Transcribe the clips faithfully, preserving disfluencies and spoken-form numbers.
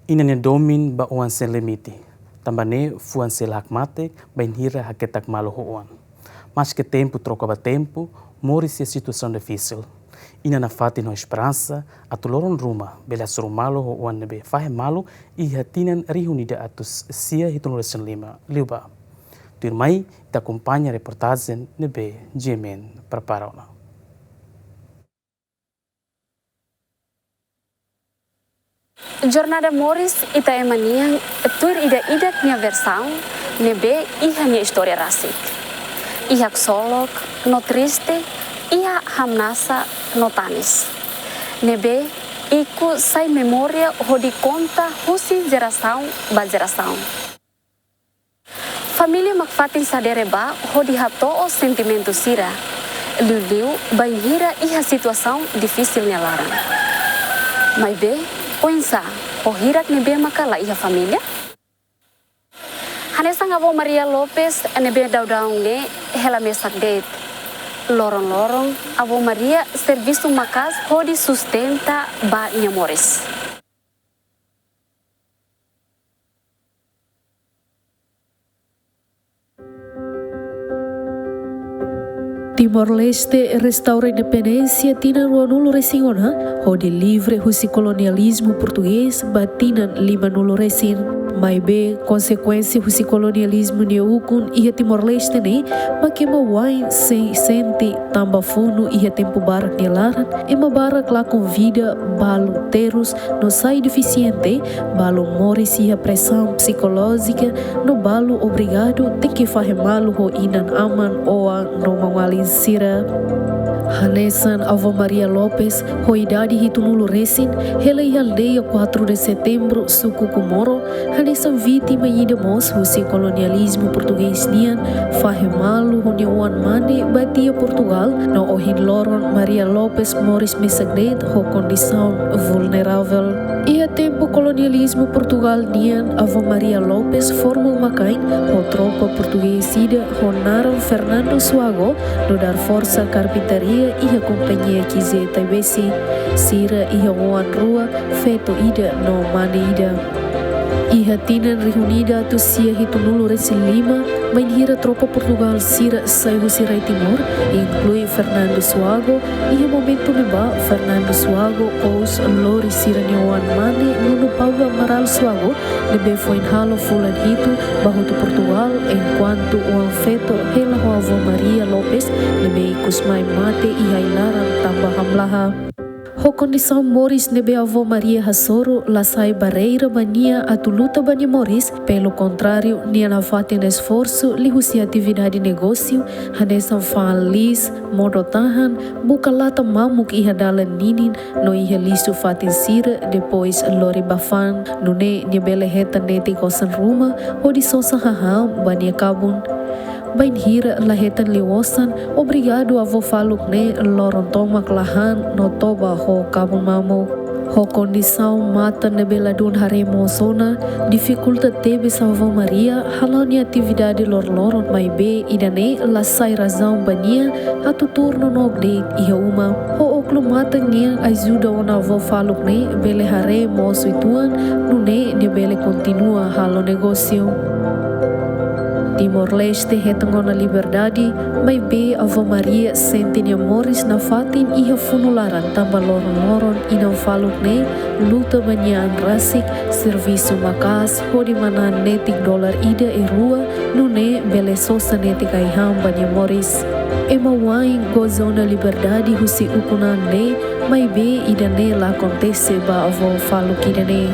Inan nia domin ba oan sein limite, tanba ne'e fuan sei la hakmatek bainhira haketak malu ho oan. Maske tempu troka ba tempu, moris iha situasaun difisil. Inan nafatin ho esperansa atu loron ruma bele hasoru malu ho oan ne'ebé fahe malu iha tinan rihun ida atus sia hitunulu resin lima liubá. Tuirmai ita akompaña reportajen ne'ebé G M N prepara ona. Jornada moris ita ema nian tuir ida-idak nia versaun ne'ebé iha nia istória rasik. Iha ksolok no triste, iha hamnasa no tanis. Ne'ebé ikus sai memória hodi konta husi jerasaun ba jerasaun. Família mak fatin sadere ba hodi hato'o sentimentu sira, liuliu bainhira iha situasaun difisil nia laran. Maibé, oinsá ho hirak ne'ebé maka la iha família? Hanesan Avó Maria Lopes ne'ebé daudaun ne'e hela mesak de'it. Loron-loron, Avó Maria servisu maka'as hodi sustenta ba nia moris. Timor-Leste restaura independénsia tinan ruanulu resin ona, hodi livre husi kolonializmu portugés ba tinan limanulu resin. Maibé, konsekuénsia husi kolonializmu nia ukun iha Timor-Leste ne'e, mak ema wa'in sei sente tanba funu iha tempu barak nia laran, ema barak lakon vida, balu terus no sai defisiente, balu moris iha presaun psikolójika, no balu obrigadu tenke fahe malu ho inan-aman, oan no maun-alin sira. Hanesan Avó Maria Lopes, ho idade hitunulu resin, hela iha aldeia Quatro de Setembro, suku Comoro, hanesan vítima ida mós husi kolonializmu portugés nian, fahe malu ho nia oan mane ba tiha Portugal, no ohin loron Maria Lopes moris mesak de'it ho kondisaun vulneravel. Iha tempu kolonializmu Portugal nian, Avó Maria Lopes forma uma-kain ho tropa portugés ida ho naran Fernando Suago, nu'udar forsa karpintaria iha kompañia Q Z Taibesi. Sira iha oan rua, feto ida no mane ida. Iha tinan rihun ida atus sia hitunulu resin lima, bainhira tropa Portugal sira sai husi rai Timor, inklui Fernando Suago, iha momentu ne'ebá Fernando Suago kous lori sira-nia oan mane Nuno Paulo Amaral Suago, ne'ebé foin halo fulan hitu ba hotu Portugal, enkuantu oan feto hela ho Avó Maria Lopes, ne'ebé ikus mai mate iha ai-laran tanba hamlaha. Ho kondisaun moris ne'ebé Avó Maria hasoru la sai barreira ba nia atu luta ba nia moris, pelu kontráriu, nia nafatin esforsu liuhusi atividade negósiu, hanesan fa'an liis, modo tahan, buka lata mamuk iha dalan ninin, no iha lixu fatin sira, depois lori ba fa'an. Nune'e nia bele hetan netik osan ruma, hodi sosa hahán ba nia kabun. Bainhira la hetan liu osan, obrigadu avó faluk ne'e loron tomak la han no toba ho kabun mamuk. Ho kondisaun matan ne'ebé ladún haree moos ona, difikulta tebes Avó Maria hala'o nia atividade loroloron, maibé ida-ne'e la sai razaun ba nia atu tuur nonook de'it iha uma. Ho ókulu matan nian ajuda ona avó faluk ne'e bele haree moos uitoan, nune'e nia bele kontinua halo negósiu. Timor-Leste hetan ona liberdade, maibé Avó Maria sente nia moris nafatin iha funu laran tanba loron-loron inan faluk ne'e luta ba nia an rasik, servisu maka'as hodi manán netik dolar ida i rua, nune'e bele sosa netik ai-han ba nia moris. Ema wa'in goza ona liberdade husi ukun-an ne'e, maibé ida-ne'e la akontese ba avó faluk ida-ne'e.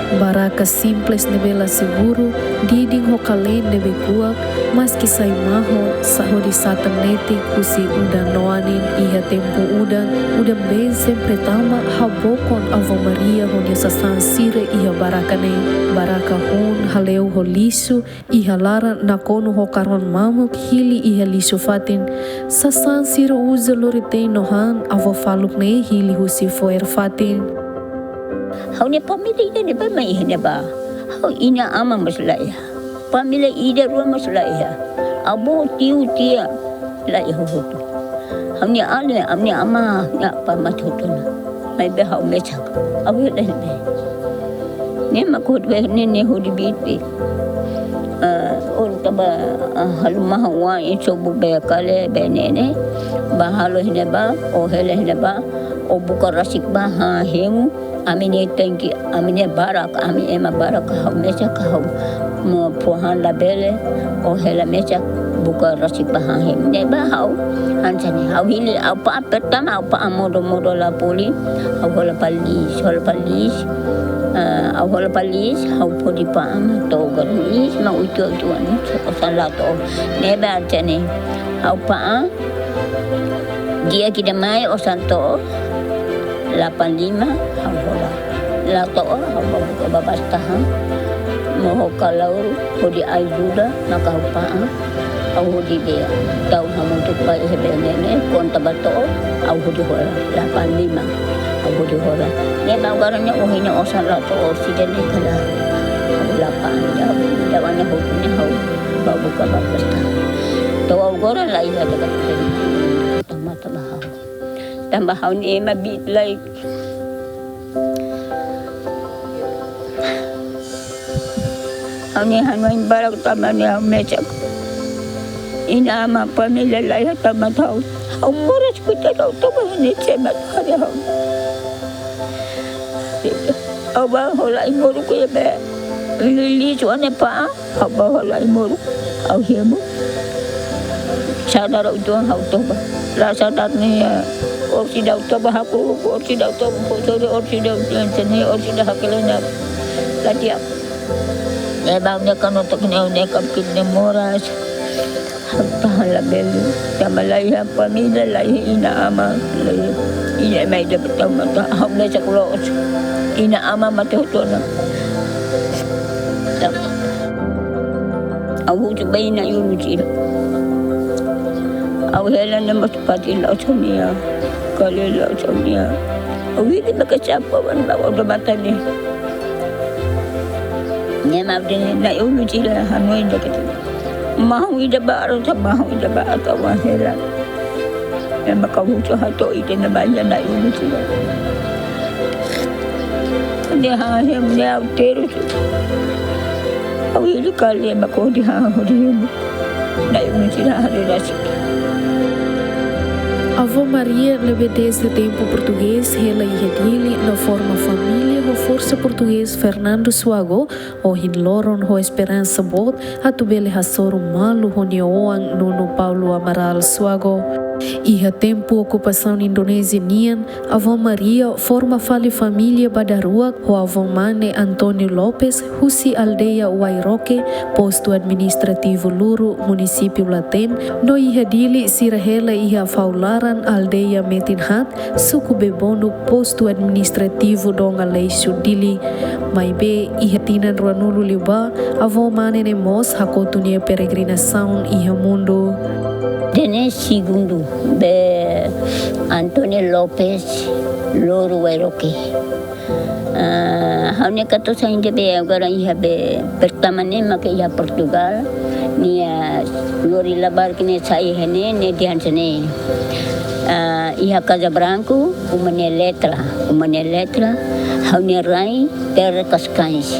Baraka simples ne'ebé la seguru, didin ho kaleen ne'ebé kuak, maski sai mahon, sai hodi satan netik husi udan no anin. Iha tempu udan, udan-been sempre tama, habokon Avó Maria ho nia sasán sira iha baraka ne'e. Baraka hun, hale'u ho lixu, iha laran nakonu ho karvaun mamuk hili iha lixu fatin. Sasán sira uza lori te'in no han, avó faluk ne'e hili husi fo'er fatin. Ha'u-nia família ida ne'ebá mak iha ne'ebá. Ha'u inan-aman mós la iha. Família ida rua mós la iha. Avó, tiu, tia, la iha hotu. Ha'u-nia alin, ha'u-nia amá, ha'u-nia apá mate hotu ona. Maibé ha'u mesak. Ha'u la iha ne'ebé. Ne'e mak hodi be ne'e, ne'e hodi biit. Ah, ó tama, ah, halo mahon oan iha sobu be kale be ne'e ne'e. Bá halo iha ne'ebá, ó hela iha ne'ebá, ó buka rasik bá hahemu. Ami ne'e tenke, ami ne'e barak, ami ema barak, ha'u mesak, ha'u mós fó han labele, ó hela mesak, buka rasik bá hahemu. Ne'ebá ha'u, hanesan ne'e, ha'u hili, ha'u pa'an pertama, ha'u pa'an modo-modo la foli, ha'u hola fali iis, hola fali iis, ah, ha'u hola fali iis, ha'u foti pa'an, to'o garan iis, mak uitoan-uitoan, osan la to'o. Ne'ebá hanesan ne'e, ha'u pa'an, di'ak ida mai osan to'o, delapan lima, ha'u hola. La to'o, ha'u bá buka bá bas tahan. Moho kalaur, hodi ajuda, maka ha'u pa'an. Ha'u hodi be, tau hamutuk ba iha be ne'e ne'e, konta bá to'o, ha'u hodi hola. Delapan lima, ha'u hodi hola. Ne'e mak agora ne'e, ohin ne'e osan la to'o, orsida ne'e kala. Ha'u la pa'an, ida, ida wana hotu ne'e ha'u bá buka bá bas tahan. To'o agora la iha dekat be. Tanba, tanba ha'u. Tanba ha'u ne'e ema biit lai. Ha'u ne'e hanoin barak tanba ne'e ha'u mesak. Inan-aman família la iha tanba ha'u. Ha'u moras kuita ha'u toba ne'e sema tare ha'u. Ha'u bá hola ai-moruk iha be. Liuliu sua ne'e pa'an. Ha'u bá hola ai-moruk, ha'u hemu. Sadar uitoan ha'u toba. La sadar ne'e, orsida ha'u toba haku, orsida ha'u toba, orsida, orsida ha'u toba, orsida haku lena. La di'ak. Ne'ebá ne'e kan otak ne'e, ne'e kan kit ne'e moras. Ha'u tahan labele. Tanba la iha família, la iha inan-aman, la iha. Inan-aman ida pertama ta, ha'u mesak loos. Inan-aman mate hotu ona. Ha'u husu ba inan-aman sira. Ha'u hela ne'e mós fatin la'ós ha'u-nia. Kale la'ós ha'u-nia. Ha'u hili maka sapa wan ba odo matan ne'e. Ne'e mak dehan inan-aman sira hanoin dekat. Mahon ida ba arus, mahon ida ba atu ha'u hela. Ne'e mak ha'u husu hato'o ida-ne'e ba inan-aman sira. Ne'e hahemu ne'e ha'u terus. Ha'u hili kale mak hodi hahemu. Inan-aman sira haree rasik. Avó Maria ne'ebé dezde tempu portugés hela iha Dili no forma família ho forsa portugés Fernando Suago, ohin loron ho esperansa boot atu bele hasoru malu ho nia oan Nuno Paulo Amaral Suago. Iha tempu okupasaun Indonézia nian, Avó Maria forma fali família ba daruak ho avó mane António Lopes husi aldeia Wairoke, postu administrativu Luru, munisípiu Laten, no iha Dili sira hela iha Faularan, aldeia Metinhat, suku Bebonuk, postu administrativu Dom Aleixo, Dili. Maibé iha tinan ruanulu liubá, avó mane ne'e mós hakotu nia peregrinasaun iha mundu. Ida-ne'e segundu, be António Lopes, Luru, Wairoke. Ah, ha'u-nia katuas ida be agora iha be pertama ne'e maka iha Portugal. Nia lori labarik ne'e sai iha ne'e, ne'e dehan hanesan ne'e. Ah, iha Casa Branco, uma nia letra, uma nia letra, ha'u-nia rai, Terra Cascais.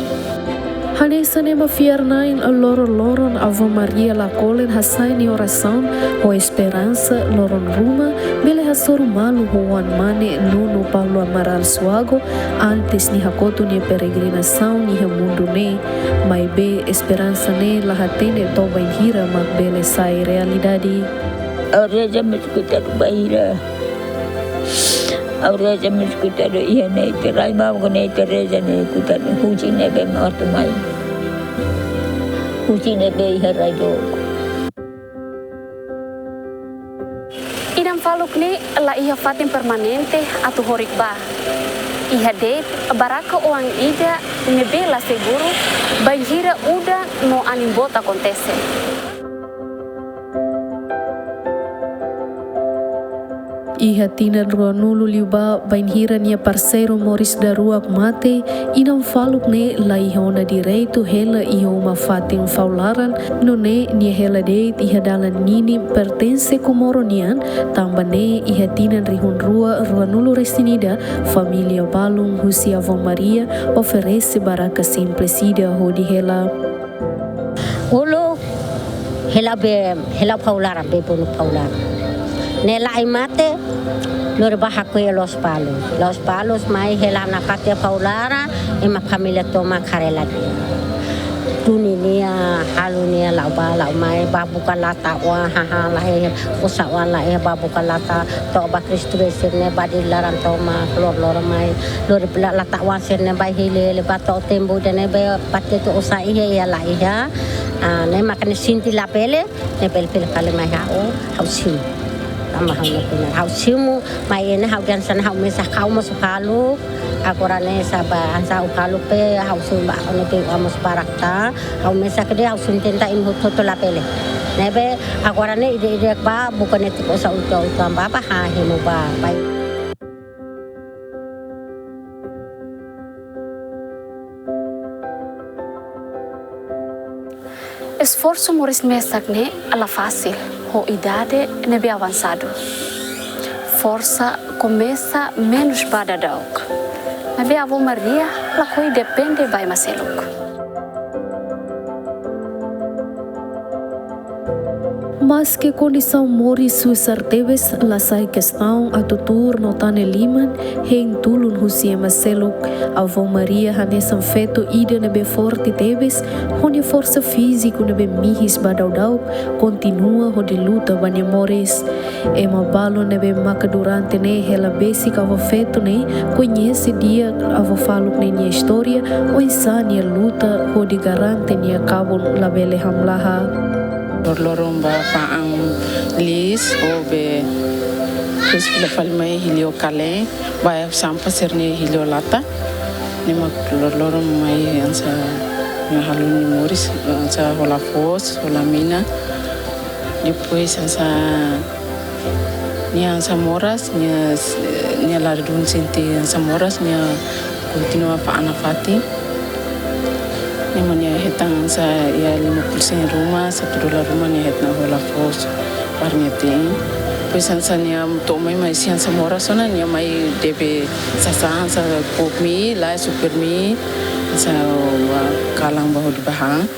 Hanesan ema fiar-na'in, loron-loron Avó Maria la kolen hasa'e nia orasaun ho esperansa loron ruma bele hasoru malu ho oan mane Nuno Paulo Amaral Suago antes nia hakotu nia peregrinasaun iha mundu ne'e. Maibé esperansa ne'e la hatene to'o bainhira mak bele sai realidade. Ha'u reza mós kuitadu bainhira. Ha'u reza mós kuitadu iha ne'e ita rai mau ko ne'e ita reza ne'e kuitadu husi ne'ebé mak atu mai. Husi ne'ebé iha rai dook. Inan faluk ne'e la iha fatin permanente atu horik bá. Iha de'it baraka oan ida ne'ebé la seguru bainhira udan no anin boot akontese. Iha tinan ruanulu liubá, bainhira nia parseiru moris daruak mate, inan faluk ne'e la iha ona direitu hela iha uma-fatin fau-laran, nune'e nia hela de'it iha dalan ninin pertense Komoro nian, tanba ne'e iha tinan rihun rua ruanulu resin ida, família balun husi Avó Maria oferese barraka simples ida hodi hela. Uluk hela be, hela fau-laran be, bonu fau-laran. Ne'e la'o mate, lori bá hakoi iha Lospalos. Lospalos mai hela nafatin fau-laran, ema família tomak haree la di'ak. Duni nia, halo nia la'o bá la'o mai, bá buka lata-oan, haha, la iha, osan-oan la iha, bá buka lata, to'o bá Kristu be sira-ne'e bá dili laran tomak, loroloron mai, lori bá lata-oan sira-ne'e bá hili, hili bá to'o tempu ida-ne'ebé, bá tetu osan iha, iha la iha. Ah, ne'e maka nia sente labele, ne'e bele fila fali mai ha'u, ha'u simu. Tanba ha'u-nia kunar, ha'u simu, mai ne'e ha'u hanesan ha'u mesak ha'u mós faluk, agora ne'e sá bá hanesan ha'u faluk be, ha'u simu bá, ne'ebé ha'u mós barak tan, ha'u mesak de'it, ha'u sustenta imi hotu-hotu labele. Ne'ebé, agora ne'e ida-idak bá, buka netik osan uitoan-uitoan bá, bá hahi'i mak bá, bá. Esforsu moris mesak ne'e la fasil, ho idade ne'ebé avansadu. Forsa komesa menus ba daudauk. Maibé Avó Maria lakohi depende ba ema seluk. Maske kondisaun moris susar tebes, la sai kestaun atu tuur no tane liman, hein tulun husi ema seluk. Avó Maria hanesan feto ida ne'ebé forte tebes, ho nia forsa fíziku ne'ebé mihis ba daudauk, kontinua hodi luta ba nia moris. Ema balun ne'ebé maka durante ne'e hela besik avó feto ne'e, koñese di'ak avó faluk ne'e nia istória, oinsá nia luta hodi garante nia kabun labele hamlaha. Loroloron bá fa'an lixu, ou be, depois fila fali mai hili ho kalen, bá sampa sira-ne'e hili ho lata. Ne'e mak loroloron mai hanesan nia halo nia moris, hanesan hola foos, hola mina. Depois hanesan nia hanesan moras, nia, nia la dún sente hanesan moras, nia kontinua fa'an nafatin. Ne'e mak nia hetan hanesan iha lima puluh sen ruma, satu dolar ruma nia hetan hola foos para nia te'in. Depois hanesan nia to'o mai, mai sei hanesan moras ona, nia mai debe sasán, hanesan pop mi, la super mi, hanesan, ah, kalan ba hodi bá han.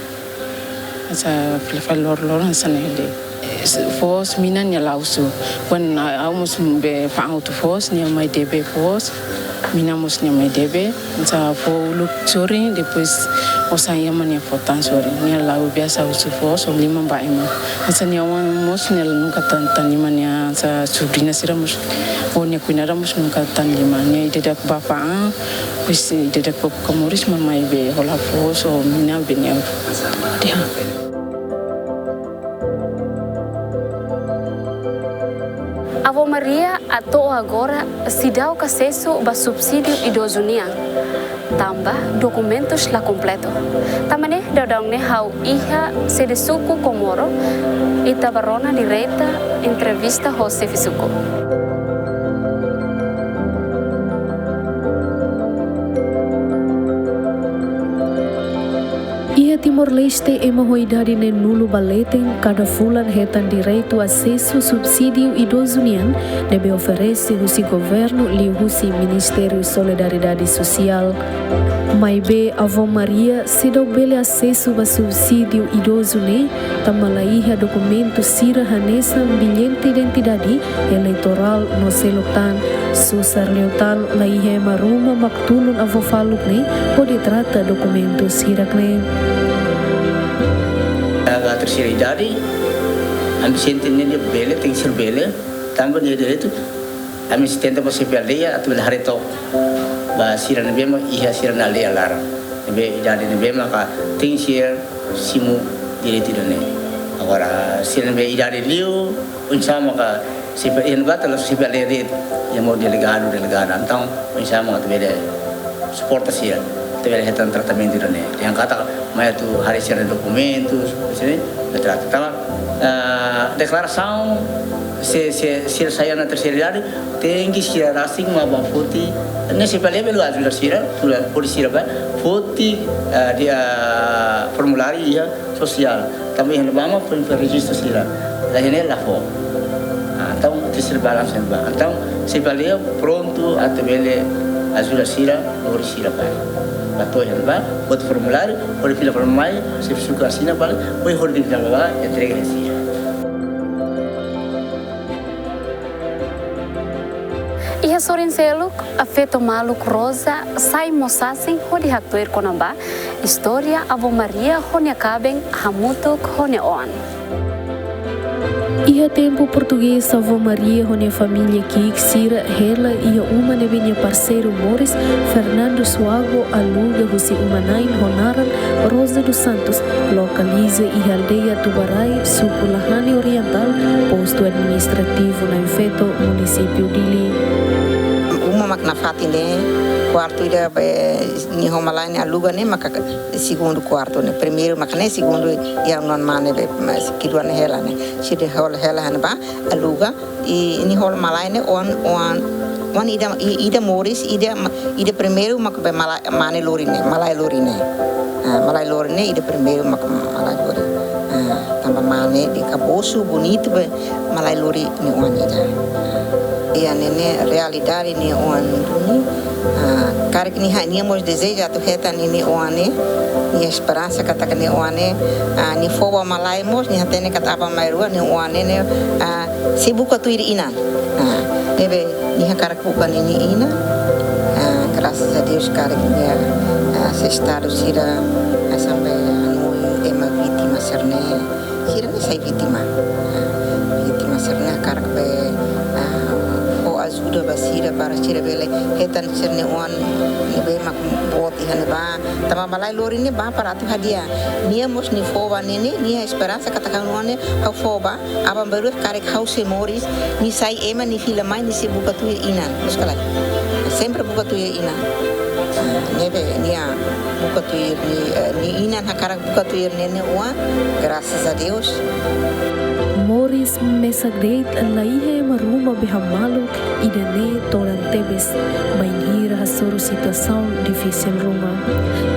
Hanesan fila fali loroloron hanesan ne'e de'it. Foos mina nia la husu. Wan, ah, ha'u mós be fa'an hotu foos, nia mai debe foos. Mina mós nia mai debe. Hanesan fó uluk sorin, depois osan iha mak nia fó tan sorin. Nia la'o biasa husu foos, ou liman ba ema. Hanesan nia oan mós nia nunka tan, tan liman, nia hanesan sobriña sira mós, ou nia kuñada mós nunka tan liman. Nia ida-idak bá fa'an, depois ida-idak bá buka moris mak mai be hola foos ou mina be nia. Diha. Avó Maria atu agora seidauk asesu ba subsídiu idozu nian, tanba dokumentus la kompletu. Tanba ne'e daudaun ne'e ha'u iha sede suku Komoro, ita bá rona direta entrevista ho xefe suku. Iha Timor-Leste, ema ho idade neenulu ba leten kada fulan hetan direitu asesu subsídiu idozu nian, ne'ebé oferese husi governu liuhusi Ministériu Solidariedade Sosiál. Maibé Avó Maria seidauk bele asesu ba subsídiu idozu ne'e, tanba la iha dokumentu sira hanesan bilhete identidade, eleitorál no seluk tan. Susar liután la iha ema ruma mak tulun avó faluk ne'e hodi trata dokumentus hirak ne'e. Ba terseira idade, ami sente ne'e nia bele, tenke ser bele, tanba nia direitu. Ami sustenta ba xefe aldeia atu bele haree took ba sira ne'ebé mak iha sira-nia aldeia laran, ne'ebé idade ne'ebé maka tenke ser simu direitu ida-ne'e. Agora, sira ne'ebé idade liu, oinsá maka xefe, iha ne'ebá tala xefe aldeia de'it, iha mós delegadu, delegada. Entaun, oinsá maka atu bele suporta sira, atu bele hetan tratamentu ida-ne'e. Dehan katak mai atu haree sira-nia dokumentus, sira-ne'e, atu trata. Tanba, ah, deklarasaun Se, se, se sira sai ona terseira idade, tenke sira rasik mak bá foti. Ne'e sei bele ajuda sira, tuir, hodi sira bá foti, ah, de'it, ah, formuláriu iha sosiál. Tanba iha ne'ebá mak foin rejistu sira. La iha ne'e la fó. Ah, entaun, terseira balansa ne'ebá. Entaun, sei bele prontu atu bele ajuda sira, hodi sira bá. Bá to'o iha ne'ebá, foti formuláriu, hodi fila fali mai, se suka asina bá, hodi, hodi fila bá, entrega sira. Iha sorin seluk, feto maluk Rosa sai mós sasin hodi haktuir kona-ba istória Avó Maria ho nia kaben hamutuk ho nia oan. Iha tempu portugés, Avó Maria ho nia família ki'ik sira hela iha uma ne'ebé nia parseiru moris, Fernando Suago, aluga husi uma-na'in ho naran Rosa dos Santos, lokaliza iha aldeia Tubarai, suku Lahane Orientál, postu administrativu Nain Feto, munisípiu Dili. Uma mak nafatin ne'e, kuartu ida be nia ho malae ne'e aluga ne'e maka segundu kuartu ne'e. Primeiru maka ne'e, segundu iha oan mane be, mas kiduan hela ne'e. Sira hola hela iha ne'ebá, aluga, i nia ho malae ne'e oan, oan, oan ida, i, ida moris, ida ma-, ida primeiru mak be mala-, mane lori ne'e, malae lori ne'e. Ah, malae lori ne'e, ida primeiru mak malae lori. Ah, tanba mane de kabosu, bonitu be malae lori nia oan ida. Ah, iha ne'e ne'e realidade nia oan duni. Ah, karik nia, nia mós dezeja atu hetan nia oan ne'e, nia esperansa katak nia oan ne'e, ah, nia fó ba malae mós, nia hatene katak aban-bainrua nia oan ne'e, ah, sei buka tuir inan. Ah, ne'ebé nia hakarak buka nia inan. Ah, grasas a Deus karik nia, ah, sei estadu sira, ah, sampai hanoin ema vítima sira-ne'e. Sira-ne'e sai vítima. Ah, vítima sira-ne'e hakarak be, ah, fó ajuda ba sira para sira bele hetan sira-nia oan ne'ebé mak boot iha ne'ebá. Tanba malae lori ne'e bá para atu hadi'a. Nia mós nia fó ba ne'e ne'e, nia esperansa katak ha'u-nia oan ne'e ha'u fó ba, aban-bainrua karik ha'u sei moris, nia sai ema, nia fila mai, nia sei buka tuir inan. Loos ka lae? Sempre buka tuir inan. Ah, ne'ebé nia buka tuir nia, eh, nia inan hakarak buka tuir nia, nia oan, grasas a Deus. Moris mesak de'it, la iha ema ruma be hamaluk ida-ne'e todan tebes, bainhira hasoru situasaun difisil ruma.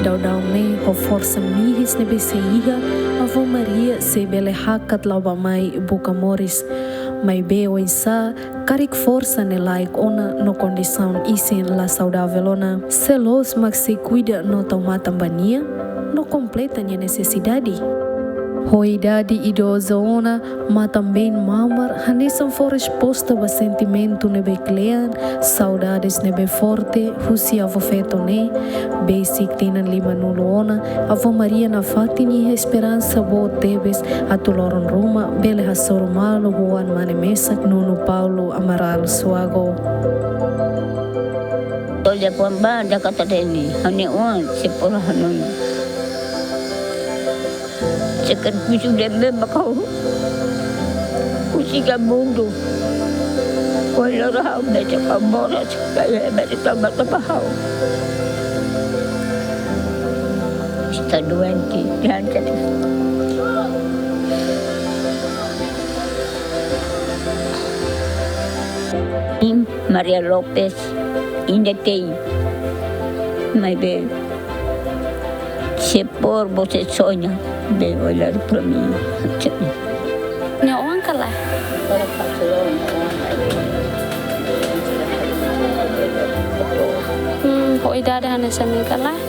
Daudaun ne'e ho forsa mihis ne'ebé sei iha, Avó Maria sei bele hakat la'o bá-mai buka moris. Maibé oinsá, karik forsa ne'e la'o ona no kondisaun isin la saudavel ona. Sé loos mak sei kuida no tau matan ba nia, no kompleta nia nesesidade. Ho idade idoza ona, matan-been mamar hanesan fó resposta ba sentimentu ne'ebé kle'an, saudades ne'ebé forte, husi avó feto ne'e. Besik tinan limanulu ona, Avó Maria nafatin iha esperansa boot tebes atu loron ruma bele hasoru malu ho oan mane mesak, Nuno Paulo Amaral Suago. Olha, pon ba da kata deni, ha'u-nia oan sei fó hanoin. Sakrifísiu ne'ebé mak ha'u husik iha mundu. Olha, ha'u bele ka moras, ka bele tau matan ba ha'u. Está doente, diante de Maria Lopes, ainda tem. Maibé, se for você sonha, vem olhar para mim. Nia oan ka lae? Hmm, ho idade hanesan ne'e ka lae?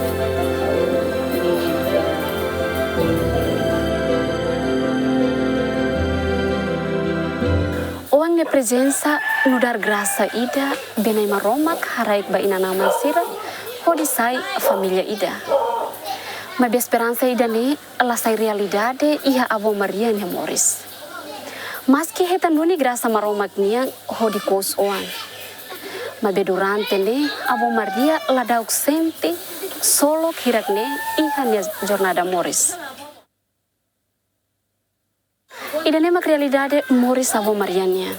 Oan nia prezensa nu'udar grasa ida be Na'i Maromak haraik ba inan-aman sira hodi sai família ida. Maibé esperansa ida-ne'e la sai realidade iha Avó Maria nia moris. Maski hetan duni grasa Maromak nian hodi kous oan, maibé durante ne'e Avó Maria ladauk sente ksolok hirak-ne'e iha nia jornada moris. Ida-ne'e mak realidade moris Avó Maria nian.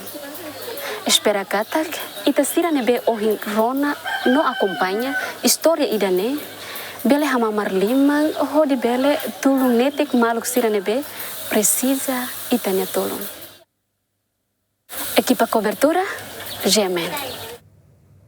Espera katak ita sira ne'ebé ohin rona no akompaña istória ida-ne'e, bele hamamar liman hodi bele tulun netik maluk sira ne'ebé presiza ita-nia tulun. Ekipa kobertura, G M N.